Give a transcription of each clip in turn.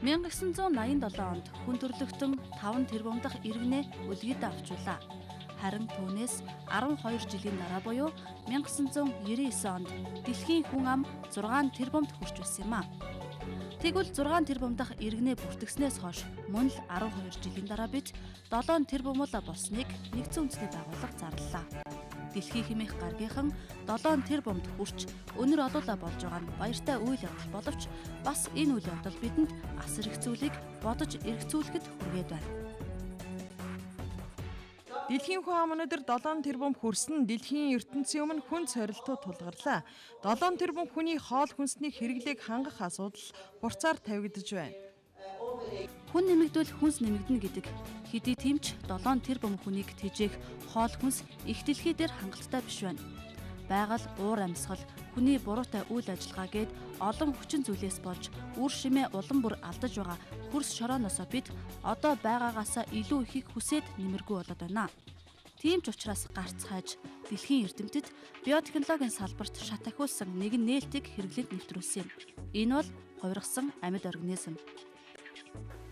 1987 онд хүн төрөлхтөн 5 тэрбум дахь иргэнээ өлгийдөө авчуулаа. Харин түүнээс 12 жилийн дараа буюу 1999 онд дэлхийн хүн ам 6 тэрбумд хүрч байсан юм а. Тэгвэл 6 тэрбум дахь иргэнээ бүртгэснээс хойш мөн л 12 жилийн дараа бид 7 тэрбум л болсныг Нэгдсэн Үндэсний Байгууллага зарлалаа. Дэлхий хэмээх гаргийнхан 7 тэрбумд хүрч өнөр олуулаа болж байгаа нь баяртай үйл явдал боловч бас энэ үйл явдал бидэнд асар их зүйлийг бодож эргэцүүлэхэд хүргээд байна. Дэлхийн хүн ам өнөөдөр 7 тэрбум хүрсэн дэлхийн ертөнцийн өмнө хүн сорилтууд тулгарлаа. 7 тэрбум хүний хоол хүнсний хэрэглээг хангах асуудал хурцаар тавигдаж байна. Хүн нэмэгдвэл хүнс нэмэгдэнэ гэдэг. Хэдий тийм ч 7 тэрбум хүнийг тэжээх хоол хүнс их дэлхий дээр хангалттай биш байна. Байгаль, уур амьсгал, хүний буруутай үйл ажиллагаа гээд олон хүчин зүйлээс болж үр шимээ улам бүр алдаж байгаа хөрс шорооноосоо бид одоо байгаагаасаа илүү ихийг хүсээд нэмэргүй болоод байна. Тийм ч учраас гарц хайж дэлхийн эрдэмтэд биотехнологийн салбарт шат ахиулсан нэгэн нээлтийг хэрэглээнд нэвтрүүлсэн юм. Энэ бол хувиргасан амьд организм.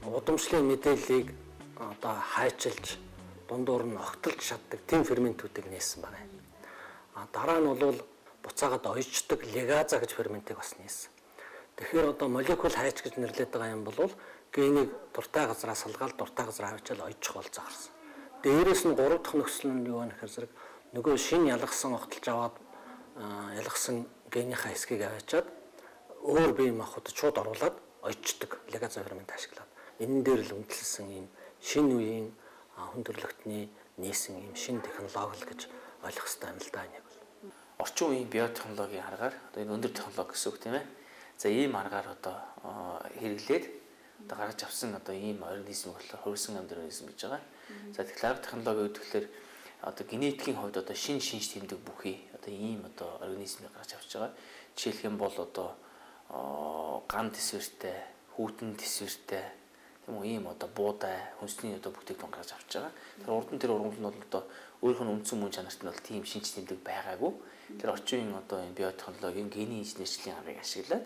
Удамшлын мэдээллийг одоо хайчилж дундуур нь огтолж чаддаг тийм ферментүүдийг нээсэн байна. А дараа нь бол буцаагаад ойждог легаза гэж ферментийг бас нээсэн. Тэгэхээр одоо молекул хайч гэж нэрлэдэг байгаа юм бол генийг дуртай газараа салгаал дуртай газараа авчаал ойжих болцоо гарсан. Дээрээс нь гурав дахь нөхцөл нь юу вэ гэхээр зэрэг нөгөө шин ялгсан огтолж аваад ялгсан генийхаа хэсгийг аваачаад өөр бие махбодод шууд оруулаад ойждог легаза фермент ашиглаад. Энэ дээр л үндэслэсэн ийм шинэ үеийн хүн төрөлхтний нээсэн ийм шинэ технологи л гэж ойлгох хэрэгтэй юм л да энийг бол. Орчин үеийн биотехнологийн аргаар одоо энэ өндөр технологи гэсэн үг тийм ээ. За ийм аргаар одоо хэрэглээд одоо гаргаж авсан одоо ийм организм болохоор хувирсан амьд организм гэж байгаа. За тэгэхээр арга технологи гэхээр одоо генетикийн хувьд одоо шинэ шинж тэмдэг бүхий одоо ийм одоо организмыг гаргаж авч байгаа. Жишээлх юм бол одоо ган төсвөртэй, хүүтэн төсвөртэй тийм үү ийм одоо буудай хүнсний одоо бүтээгдэхүүн гаргаж авч байгаа. Тэр урд нь тэр ургамал нь бол одоо өөрийнх нь үндсэн мөн чанарт нь бол тийм шинж тэмдэг байгаагүй. Тэр орчин үеийн одоо энэ биотехнологийн генийн инженерчлийн аргыг ашиглаад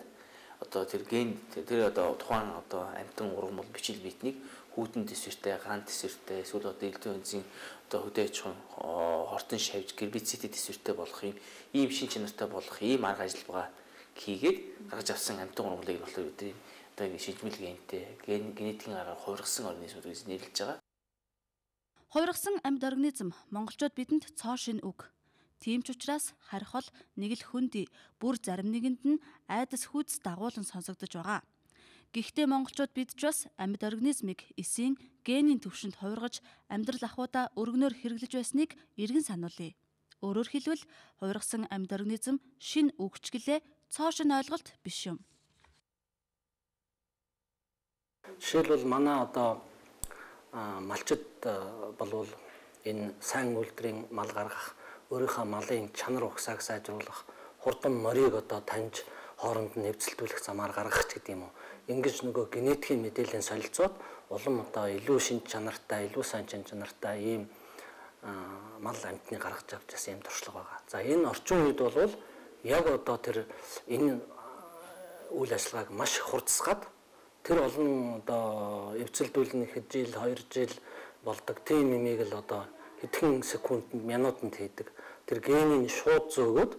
одоо тэр ген тэр одоо тухайн одоо амьтан ургамал бичил биетнийг хүүтэн төсвөртэй, ган төсвөртэй эсвэл одоо элдвийн өнцгийн одоо хөдөө аж ахуйн хортон шавж гербицидтэй төсвөртэй болох юм ийм шин чанартай болох ийм арга ажиллагаа хийгээд гаргаж авсан амьтан ургамлыг болохоор бидний одоо ингэ шижмэл гентэй генетикийн аргаар хувиргасан организмууд гэж нэрлэж байгаа. Хувиргасан амьд организм монголчууд бидэнд цоо шинэ үг. Тийм ч учраас харих бол нэг л хүндий бүр зарим нэгэнд нь айдас хүйц дагуулan сонсогдож байгаа. Гэхдээ монголчууд бид ч бас амьд организмыг эсийн генийн түвшинд хувиргаж амьдрал ахуйдаа өргөнөөр хэрэглэж байсныг эргэн сануулъя. Өөрөөр хэлбэл хувиргасан амьд организм шинэ үг ч гэлээ цоо шинэ ойлголт биш юм. Жишээлбэл манай одоо малчид болвол энэ сайн үйлдвэрийн мал гаргах, өөрийнхөө малын чанар угсааг сайжруулах, хурдан морийг одоо таньж хооронд нь эвдэлтүүлэх замаар гаргах ч гэдэг юм уу. Ингэж нөгөө генетикийн мэдээллийн солилцоод улам одоо илүү шинж чанартай, илүү сайн чанартай ийм мал амьтныг гаргаж авч байсан юм туршлага байгаа. За энэ орчин үед бол яг одоо тэр энэ үйл ажиллагааг маш хурцсгаад тэр олон одоо эвцэлдүүлнэ хэд жил, 2 жил болдог тийм имийг л одоо хэдхэн секундэд, минутанд хийдэг. Тэр генийг шууд зөөгөөд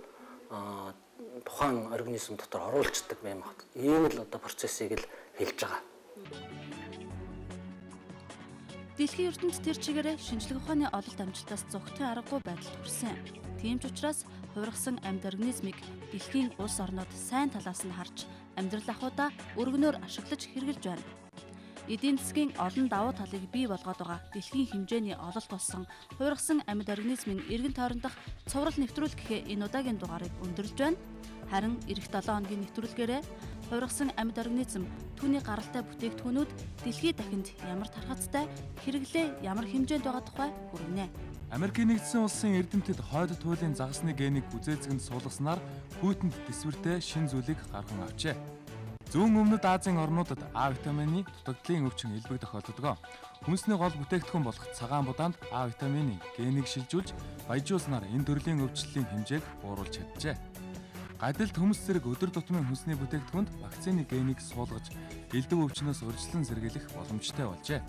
тухайн организм дотор оруулцдаг юм байна. Ийм л одоо процессыг л хэлж байгаа. Дэлхийн ертөнд тэр чигээрээ шинжлэх ухааны ололт амжилтаас зугтахын аргагүй байдалд хүрсэн. Тийм ч учраас хувиргасан амьд организмыг дэлхийн улс орнууд сайн талаас нь харж амьдрал ахуйдаа өргөнөөр ашиглаж хэрэглэж байна. Эдийн засгийн олон давуу талыг бий болгоод байгаа дэлхийн хэмжээний ололт болсон хувиргасан амьд организмын эргэн тойрондох цуврал нэвтрүүлгэхээ энэ удаагийн дугаарыг өндөрлөж байна. Харин ирэх 7 хоногийн нэвтрүүлгээрээ хувиргасан амьд организм түүний гаралтай бүтээгдэхүүнүүд дэлхий дахинд ямар тархацтай хэрэглээ ямар хэмжээнд байгаа тухай хүргэнэ. Америкийн нэгдсэн улсын эрдэмтэд хойд туйлын загасны генийг гүзээцгэнд суулгаснаар хүйтэнд төсвөртэй шин зүйлийг гарган авчээ. Зүүн өмнөд Азийн орнуудад А витамины дутагдлын өвчин элбэг тохиолддог. Хүнсний гол бүтээгдэхүүн болох цагаан будаанд А витамины генийг шилжүүлж баяжуулснаар энэ төрлийн өвчлөлийн хэмжээг бууруулж чаджээ. Гадилт төмс зэрэг өдөр тутмын хүнсний бүтээгдэхүүнд вакцины генийг суулгаж элдэв өвчнөөс урьдчилан сэргийлэх боломжтой болжээ.